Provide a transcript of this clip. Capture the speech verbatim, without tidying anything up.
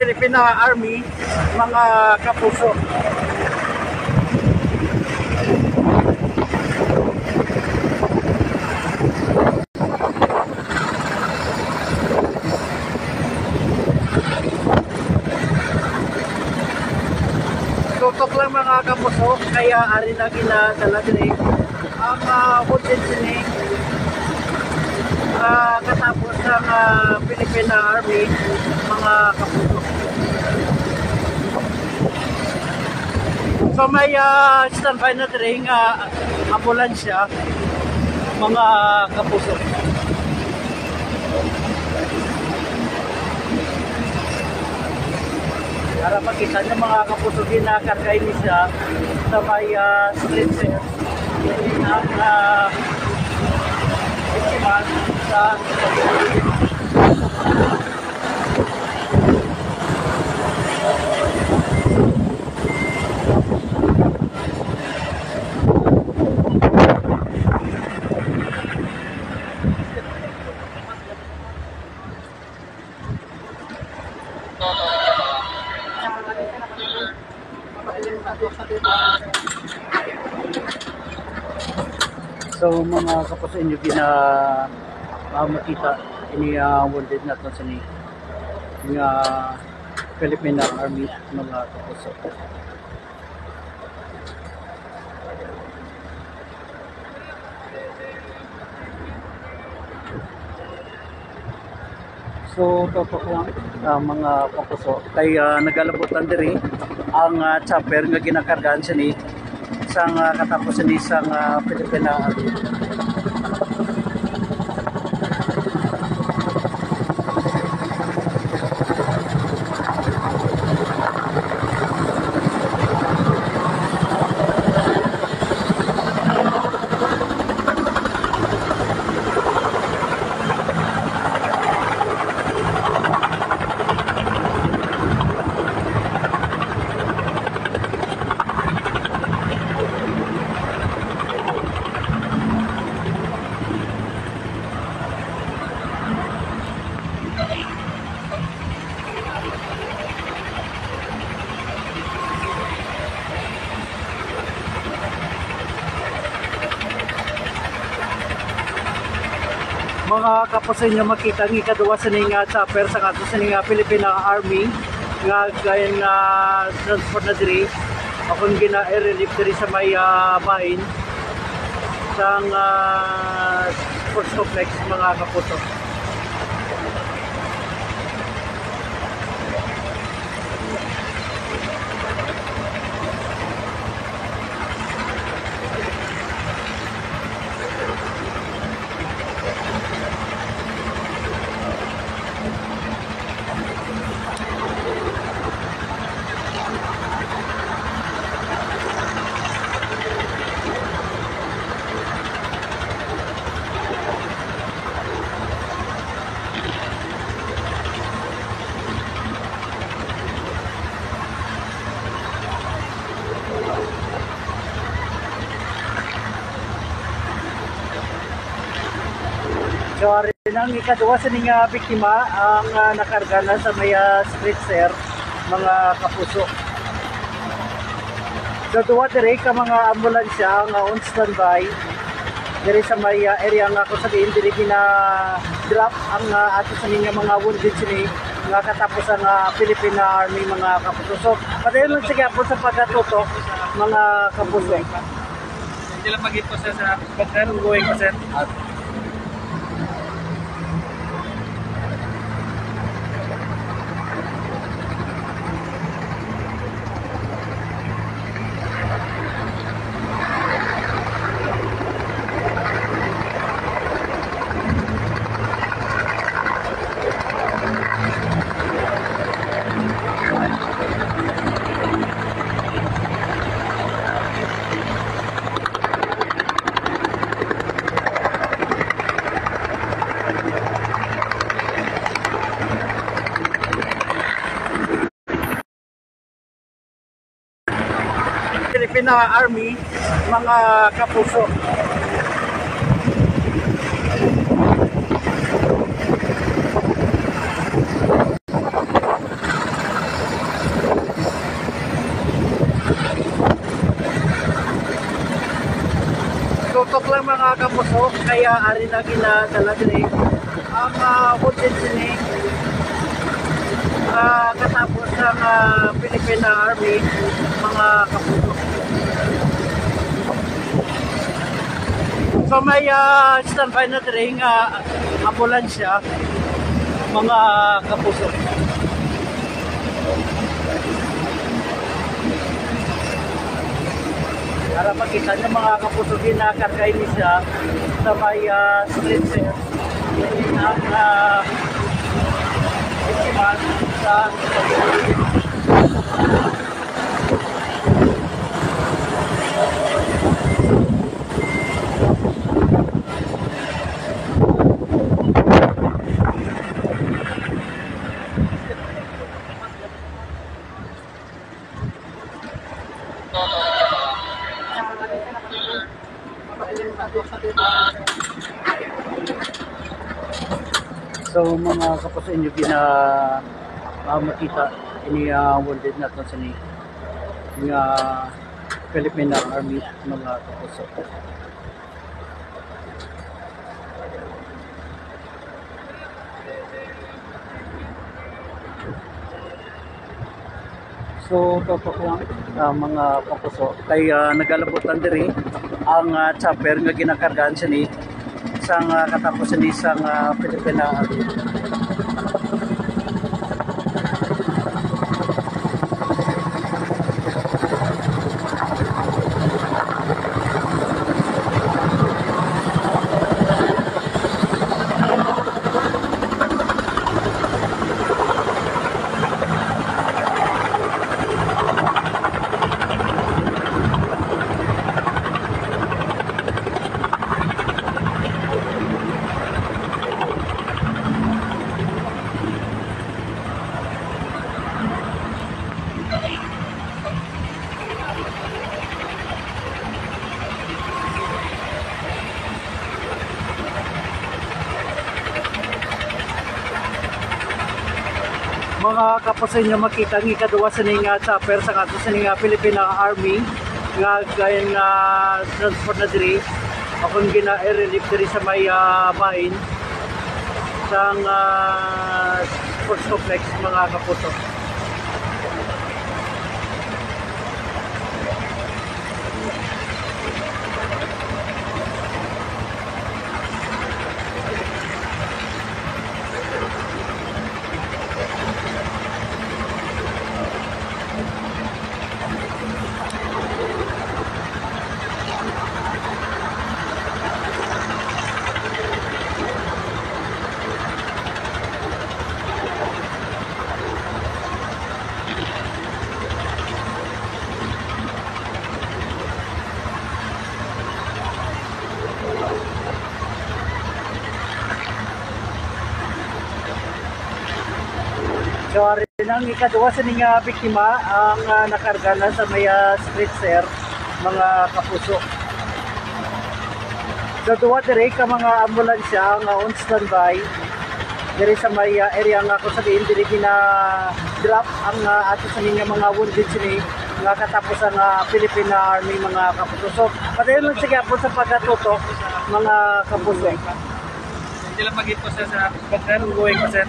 Filipina Army, mga kapuso. Tutok lang, mga kapuso, kaya ari na ginadala diri ang, ah, wounded sini, ah, katapos ang, ah, Philippine Army, mga kapuso. So may, ah, standby na diri nga ambulansya, mga kapuso. Para makita ng mga kapuso, ginakarga ini siya sa may, ah, stretcher. Ang, ah, biktima sa So, mga kapuso, inyo gina, ah, makita ini, ah, wounded naton sini nga Philippine Army, mga kapuso. So, tutok lang, ah, mga kapuso, kay, ah, nagalabutan diri ang, ah, chopper nga ginakargaan sini sang, ah, katapos sini sang, ah, Philippine Army. Mga kapuso, inyo makita ang ikaduha sini nga chopper sang ato sini nga Filipina Army nga gin, ah, transport na diri. Akon gina-air relief diri sa may, ah, bahin sang, ah, sports complex, mga kapuso. So, ari na ang ikaduha sini nga biktima, ang, ah, nakarga na sa may, ah, stretcher, mga kapuso. So, duha diri ka mga ambulansya nga on standby diri sa may, ah, area nga kung sa diin diri gina-drop ang, ah, ato sini nga mga wounded sini nga katapos ang, ah, Philippine Army, mga kapuso. So, padayon lang sa gihapon sa pagkatutok, mga kapuso. Sila mag-ipo sa, sa sir, ongoing pa, sir. Filipina Army, mga kapuso. Kaya ari na ginadala diri ang, ah, wounded sini, ah, katapos ang, ah, Philippine Army, mga kapuso. So may, ah, standby na diri nga ambulansya, mga kapuso. Para makita niyo, mga kapuso, ginakarga ini siya sa may, ah, stretcher. Ang, ah, biktima sa So, mga kapuso, inyo gina, ah, makita ini, ah, wounded naton sini nga Philippine Army, mga kapuso. So, totoo lang, ah, mga kapuso, kay, ah, nagalabutan diri ang, ah, chopper nga ginakargaan sini sang, ah, katapos sini sang, ah, Philippine Army. Mga kapuso, inyo makita ang ikaduha sini nga chopper sang ato sini nga Filipina Army nga gin, ah, transport na diri. Akong gina-air relief diri sa may, ah, bahin sang, ah, sports complex, mga kapuso. So, ari na ang ikaduha sini nga biktima, ang, ah, nakarga na sa may, ah, stretcher, mga kapuso. So, duha diri ka mga ambulansya nga on standby diri sa may, ah, area nga kung sa diin diri gina-drop ang, ah, ato sini nga mga wounded sini nga katapos ang, ah, Philippine Army, mga kapuso. So, padayon lang sa gihapon sa pagkatutok, mga kapuso. Sila pag-ipos sa, sa, sir, ongoing pa, sir.